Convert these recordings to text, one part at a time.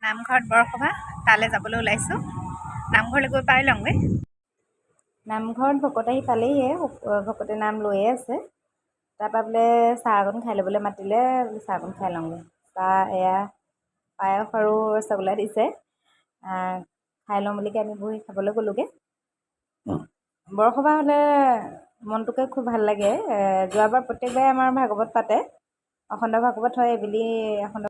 নামঘৰত বৰসভা, তালৈ যাবলৈ ওলাইছোঁ। নামঘৰলৈ গৈ পাই লওঁগৈ। নামঘৰত ভকত আহি পালেহিয়ে। ভকতে নাম লৈয়ে আছে। তাৰপৰা বোলে চাহ অকণ খাই ল'বলৈ মাতিলে। বোলে চাহ অকণ খাই লওঁগৈ। চাহ এয়া পায়স আৰু ৰসগোল্লা দিছে। খাই লওঁ বুলিকে আমি বহি খাবলৈ গ'লোগৈ। বৰসবাহ হ'লে মনটোকে খুব ভাল লাগে। যোৱাবাৰ, প্ৰত্যেকবাৰে আমাৰ ভাগৱত পাতে, অখণ্ড ভাগৱত হয় এইবেলি অখণ্ড,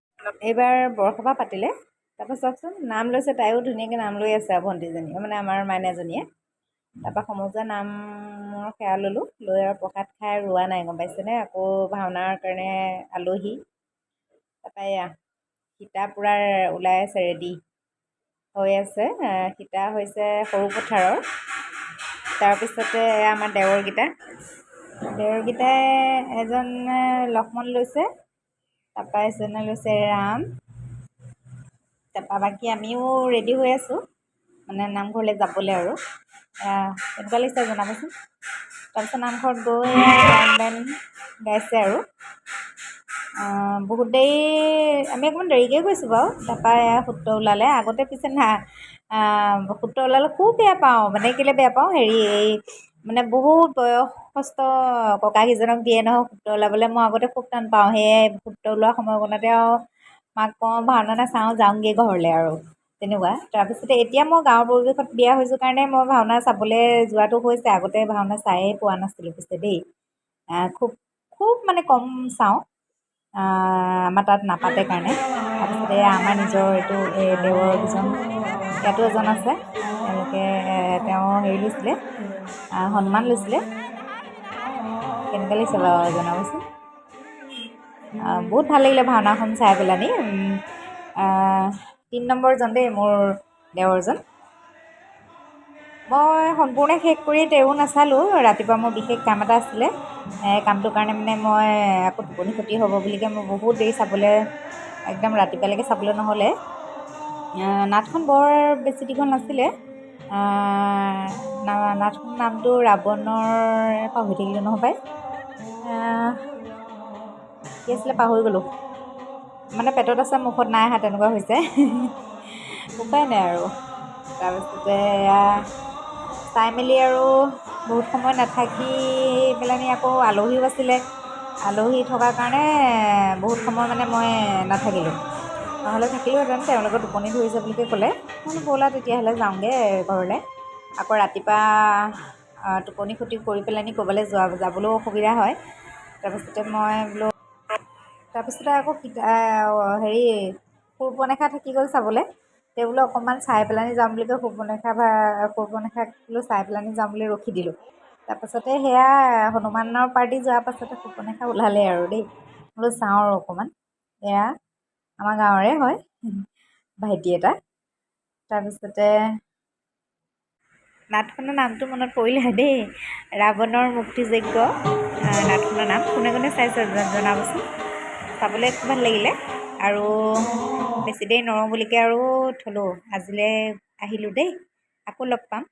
এইবাৰ বৰসবাহ পাতিলে। তাৰপৰা চাওকচোন, নাম লৈছে, তাইও ধুনীয়াকৈ নাম লৈ আছে আৰু ভণ্টিজনীয়ে, মানে আমাৰ মাইনাজনীয়ে। তাৰপৰা সমজুৱা নামৰ সেৱা ল'লোঁ, লৈ আৰু প্ৰসাদ খাই ৰোৱা নাই, গম পাইছেনে? আকৌ ভাওনাৰ কাৰণে আলহী। তাৰপৰা এয়া সীতা পূৰা ওলাই আছে, ৰেডি হৈ আছে। সীতা হৈছে সৰু পথাৰৰ। তাৰপিছতে এয়া আমাৰ দেৱৰকেইটা। দেৱৰকেইটাই এজনে লক্ষ্মণ লৈছে, তাৰপৰা এজনে লৈছে ৰাম। তাৰপৰা বাকী আমিও ৰেডি হৈ আছোঁ, মানে নামঘৰলৈ যাবলৈ। আৰু কেনেকুৱা লাগিছে জনাবচোন। তাৰপিছত নামঘৰত গৈ গায়ন বায়ন গাইছে আৰু বহুত দেৰি, আমি অকণমান দেৰিকৈ গৈছোঁ বাৰু। তাৰপৰা এয়া সূত্ৰ ওলালে। আগতে পিছে না সূত্ৰ ওলালে খুব বেয়া পাওঁ। মানে কেলৈ বেয়া পাওঁ, হেৰি, এই মানে বহুত বয়সস্থ ককাকেইজনক দিয়ে নহয় সূত্ৰ ওলাবলৈ। মই আগতে খুব টান পাওঁ। সেয়াই সূত্ৰ ওলোৱা সময়কণতে আৰু মাক কওঁ, ভাওনা নাচাওঁ, যাওঁগৈ ঘৰলৈ আৰু তেনেকুৱা। তাৰপিছতে এতিয়া মই গাঁৱৰ পৰিৱেশত বিয়া হৈছোঁ কাৰণে মই ভাওনা চাবলৈ যোৱাটো হৈছে। আগতে ভাওনা চায়েই পোৱা নাছিলোঁ পিছে দেই। খুব খুব মানে কম চাওঁ, আমাৰ তাত নাপাতে কাৰণে। তাৰপিছতে আমাৰ নিজৰ এইটো এই দেৱৰ দুজন, ইয়াতো এজন আছে, তেওঁলোকে, তেওঁ হেৰি লৈছিলে, হনুমান লৈছিলে। কেনেকুৱা লাগিছে বাৰু জনাবচোন। বহুত ভাল লাগিলে ভাওনাখন চাই পেলানি। 3 নম্বৰজন দেই মোৰ দেৱৰজন। মই সম্পূৰ্ণ শেষ কৰি তেও নাচালোঁ। ৰাতিপুৱা মোৰ বিশেষ কাম এটা আছিলে। কামটোৰ কাৰণে মানে মই আকৌ টোপনি ক্ষতি হ'ব বুলিকে মই বহুত দেৰি চাবলৈ, একদম ৰাতিপুৱালৈকে চাবলৈ নহ'লে। নাটখন বৰ বেছি দীঘল নাছিলে। নাটখনৰ নামটো ৰাৱণৰ, পাহৰি থাকিলোঁ নহয় পাই, কি আছিলে পাহৰি গ'লোঁ। মানে পেটত আছে, মুখত নাই অহা, তেনেকুৱা হৈছে। উপায় নাই আৰু। তাৰপিছতে এয়া চাই মেলি আৰু বহুত সময় নাথাকি পেলানি আকৌ আলহীও আছিলে। আলহী থকাৰ কাৰণে বহুত সময় মানে মই নাথাকিলোঁ, নহ'লে থাকিলোহেঁতেন। তেওঁলোকৰ টোপনি ধৰিছে বুলিকে ক'লে। মই বোলো ব'লা তেতিয়াহ'লে, যাওঁগৈ ঘৰলৈ। আকৌ ৰাতিপুৱা টোপনি ক্ষতি কৰি পেলানি ক'ৰবালৈ যোৱা যাবলৈও অসুবিধা হয়। তাৰপিছতে মই বোলো, তাৰপিছতে আকৌ হেৰি, শূৰ্পনেখা থাকি গ'ল চাবলৈ। তেওঁ বোলো অকণমান চাই পেলানি যাম বুলি কৈ শূৰ্পনেখা বা শূৰ্পনেখাক বোলো চাই পেলানি যাম বুলি ৰখি দিলোঁ। তাৰপাছতে সেয়া হনুমানৰ পাৰ্টি যোৱাৰ পাছতে শূৰ্পনেখা ওলালে আৰু দেই। বোলো চাওঁ আৰু অকণমান। এয়া আমাৰ গাঁৱৰে হয় ভাইটি এটা। তাৰপিছতে নাটখনৰ নামটো মনত পৰিলে দেই, ৰাৱণৰ মুক্তিযজ্ঞ নাটখনৰ নাম। কোনে কোনে চাইছে জনাবচোন। চাবলৈ খুব ভাল লাগিলে। আৰু বেছি দেৰি নৰওঁ বুলিকে আৰু থ'লোঁ। আজিলৈ আহিলোঁ দেই, আকৌ লগ পাম।